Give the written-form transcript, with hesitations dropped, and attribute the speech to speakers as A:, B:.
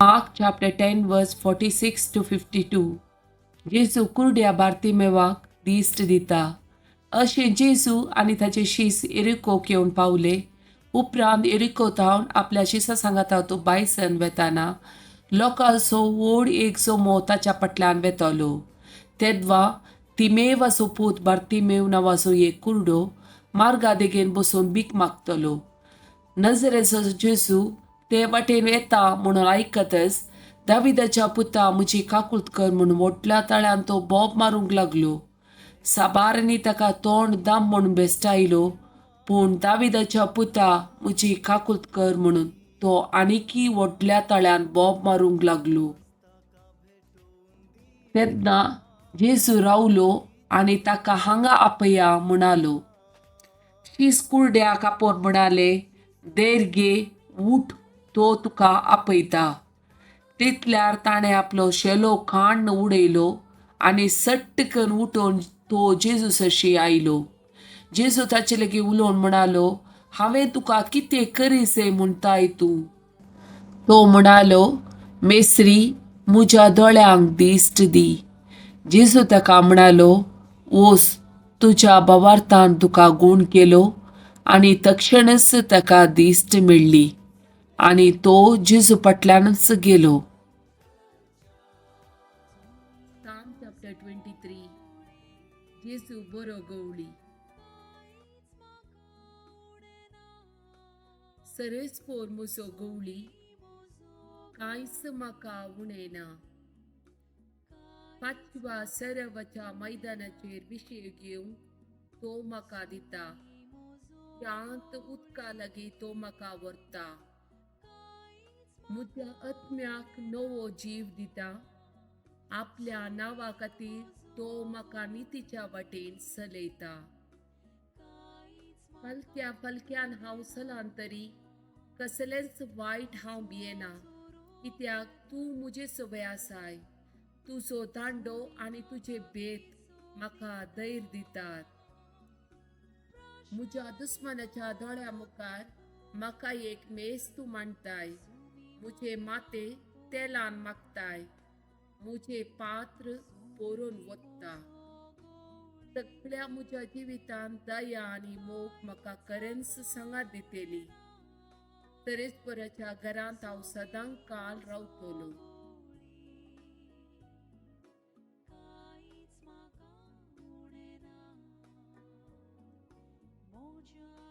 A: Mark chapter 10 verse 46 to 52. जेजू कुरड्या बार्तिमेवाक दिश्ट दिता. अशें जेजू आनी ताचे शीस एरिकोक येवन पावले. उपरांत एरिको थावन आपल्या शिसा सांगाता तो बायसन वेताना लोकांचो व्हड एक जमो ताच्या फाटल्यान वेतालो. तेदवा तिमेवाचो पूत बार्तिमेव नांवाचो एक कुरडो मार्गा देगेन बसून भीक मागतलो. नजरेचो जेजू ते वाटेन येता म्हणून आयकतच दाविदाच्या पुता म्हजी काकूत कर म्हूण व्हडल्या ताळ्यान तो बोब मारूंक लागलो. साबारांनी ताका तोंड दाम म्हूण बेस्टायलो, पूण दाविदाच्या पुता म्हजी काकूत कर म्हणून तो आनीकी व्हडल्या ताळ्यान बोब मारूंक लागलो. तेन्ना जेजू रावलो आनी ताका हांगा आपया म्हणालो. शीस कुरड्याक आपोवन म्हणाले, देर गे, उठ, तो तुका आपयता. तितल्यार ताणें आपलो शेलो खाण उडयलो आनी सट्ट करून उठून तो जेजू सरशी आयलो. जेजू ताचे लागीं उलोवन म्हणालो, हांवें तुका कितें करीसे म्हणटाय तूं? तो म्हणालो, मेस्त्री, म्हज्या दोळ्यांक दिश्ट दी. जेजू ताका म्हणालो, वोस, तुज्या भावार्थान तुका गूण केलो. आनी तक्षणच ताका दिश्ट मेळ्ळी आनी तो जेजू फाटल्यानच गेलो. Psalm chapter 23. जेजू बरो गवळी. सरेस्पोर म्हजो गवळी, कांयच म्हाका उणें ना. पाचव्या सरवाच्या मैदानाचेर विशय घेवन तो म्हाका दिता. शांत उदका लागीं तो म्हाका व्हरता. म्हज्या आत्म्याक नवो जीव दिता. आपल्या नांवा खातीर तो म्हाका नितीच्या वाटेन चलयता. फालक्या फालक्यान हांव चलान तरी कसलेंच वायट हांव भियेना, कित्याक तूं म्हजे सवय आसाय. तुजो दांडो आनी तुजे बेत म्हाका धैर्य दितात. म्हज्या दुस्मानाच्या दोळ्या मुखार म्हाका एक मेज तूं मांडटाय. म्हजें माथें तेलान मागताय. म्हजें पात्र भरून वता. सगळ्या म्हज्या जिवितांत दया आनी मोग म्हाका खरेंच सांगात दितली. तरेस्पराच्या घरांत हांव सदां काल रावतलो.
B: कांयच म्हाका उणें ना, म्हज्या